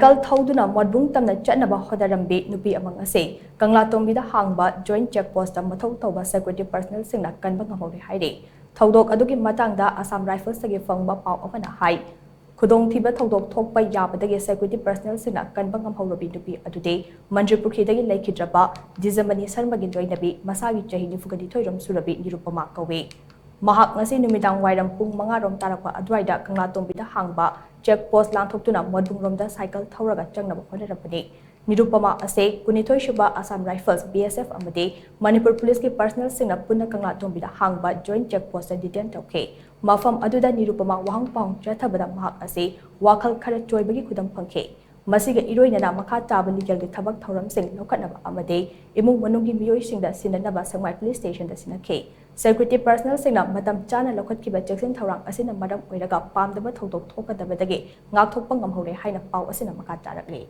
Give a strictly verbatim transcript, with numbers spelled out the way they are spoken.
Cycle ꯊꯧꯗꯨꯅ ꯃꯣꯠꯕꯨꯡ ꯇꯝꯅ ꯆꯠꯅꯕ ꯍꯣꯠꯅꯔꯝꯕꯤ ꯅꯨꯄꯤ ꯑꯃ ꯉꯁꯤ ꯀꯪꯂꯥꯇꯣꯡꯕꯤꯗ ꯍꯥꯡꯕ ꯖꯣꯏꯟꯠ ꯆꯦꯛ ꯄꯣꯁꯇ ꯃꯊꯧ ꯇꯧꯕ ꯁꯦꯀ꯭ꯌꯨꯔꯤꯇꯤ ꯄꯔꯁꯅꯦꯜꯁꯤꯡꯅ ꯀꯟꯕ ꯉꯝꯍꯧꯔꯦ ꯍꯥꯏꯔꯤ꯫ ꯊꯧꯗꯣꯛ ꯑꯗꯨꯒꯤ ꯃꯇꯥꯡꯗ ꯑꯁꯥꯝ ꯔꯥꯏꯐꯜꯁꯇꯒꯤ ꯐꯪꯕ ꯄꯥꯎ ꯑꯃꯅ ꯍꯥꯏ, ꯈꯨꯗꯣꯡꯊꯤꯕ ꯊꯧꯗꯣꯛ ꯊꯣꯛꯄ ꯌꯥꯕꯗꯒꯤ ꯁꯦꯀ꯭ꯌꯨꯔꯤꯇꯤ ꯄꯔꯁꯅꯦꯜꯁꯤꯡꯅ ꯀꯟꯕ ꯉꯝꯍꯧꯔꯕꯤ ꯅꯨꯄꯤ ꯑꯗꯨꯗꯤ ꯃꯟꯇ꯭ꯔꯤ ꯄꯨꯈ꯭ꯔꯤꯗꯒꯤ ꯂꯩꯈꯤꯗ꯭ꯔꯕ ꯗꯤꯖꯃꯅꯤ ꯁꯔꯃꯒꯤ ꯂꯣꯏꯅꯕꯤ, ꯃꯁꯥꯒꯤ ꯆꯍꯤ ꯅꯤꯐꯨꯒ ꯅꯤꯊꯣꯏ ꯔꯣꯝ ꯁꯨꯔꯕꯤ ꯅꯤꯔꯨꯄꯃꯥ ꯀꯧꯏ꯫ ꯃꯍꯥꯛ ꯉꯁꯤ ꯅꯨꯃꯤꯗꯥꯡ ꯋꯥꯏꯔꯝ ꯄꯨꯡ ꯃꯉꯥ ꯔꯣꯝ ꯇꯥꯔꯛꯄ ꯑꯗꯨꯋꯥꯏꯗ ꯀꯪꯂꯥꯇꯣꯡꯕꯤꯗ ꯍꯥꯡꯕ ꯆꯦꯛ ꯄꯣꯁ ꯂꯥꯟꯊꯣꯛꯇꯨꯅ ꯃꯣꯠꯕꯨꯡꯔꯣꯝꯗ ꯁꯥꯏꯀꯜ ꯊꯧꯔꯒ ꯆꯪꯅꯕ ꯍꯣꯠꯅꯔꯝꯕꯅꯤ꯫ ꯅꯤꯔꯨꯄꯃꯥ ꯑꯁꯤ ꯀꯨꯟꯅꯤꯊꯣꯏ ꯁꯨꯕ ꯑꯁꯥꯝ ꯔꯥꯏꯐꯜꯁ, ꯕꯤ ꯑꯦꯁ ꯑꯦꯐ, ꯑꯃꯗꯤ ꯃꯅꯤꯄꯨꯔ ꯄꯨꯂꯤꯁꯀꯤ ꯄꯔꯁꯅꯦꯜꯁꯤꯡꯅ ꯄꯨꯟꯅ ꯀꯪꯂꯥꯇꯣꯡꯕꯤꯗ ꯍꯥꯡꯕ ꯖꯣꯏꯟꯠ ꯆꯦꯛ ꯄꯣꯁꯇ ꯗꯤꯇꯦꯟ ꯇꯧꯈꯤ꯫ ꯃꯐꯝ ꯑꯗꯨꯗ ꯅꯤꯔꯨꯄꯃꯥ ꯋꯥꯍꯪ ꯄꯥꯎꯍꯪ ꯆꯠꯊꯕꯗ ꯃꯍꯥꯛ ꯑꯁꯤ ꯋꯥꯈꯜ ꯈꯔ ꯆꯣꯏꯕꯒꯤ ꯈꯨꯗꯝ ꯐꯪꯈꯤ꯫ ꯃꯁꯤꯒ ꯏꯔꯣꯏꯅꯅ ꯃꯈꯥ ꯇꯥꯕ ꯂꯤꯒꯦꯜꯒꯤ ꯊꯕꯛ ꯊꯧꯔꯝꯁꯤꯡ ꯂꯧꯈꯠꯅꯕ ꯑꯃꯗꯤ ꯏꯃꯨꯡ ꯃꯅꯨꯡꯒꯤ ꯃꯤꯑꯣꯏꯁꯤꯡꯗ ꯁꯤꯟꯅꯅꯕ ꯁꯦꯛꯃꯥꯏ ꯄꯨꯂꯤꯁ ꯁ꯭ꯇꯦꯁꯟꯗ ꯁꯤꯟꯅꯈꯤ꯫ ꯁꯦꯀ꯭ꯌꯨꯔꯤꯇꯤ ꯄꯔꯁꯅꯦꯜꯁꯤꯡꯅ ꯃꯇꯝ ꯆꯥꯅ ꯂꯧꯈꯠꯈꯤꯕ ꯆꯦꯛꯁꯤꯟ ꯊꯧꯔꯥꯡ ꯑꯁꯤꯅ ꯃꯔꯝ ꯑꯣꯏꯔꯒ ꯄꯥꯝꯗꯕ ꯊꯧꯗꯣꯛ ꯊꯣꯛꯀꯗꯕꯗꯒꯤ ꯉꯥꯛꯊꯣꯛꯄ ꯉꯝꯍꯧꯔꯦ ꯍꯥꯏꯅ ꯄꯥꯎ ꯑꯁꯤꯅ ꯃꯈꯥ ꯇꯥꯔꯛꯂꯤ꯫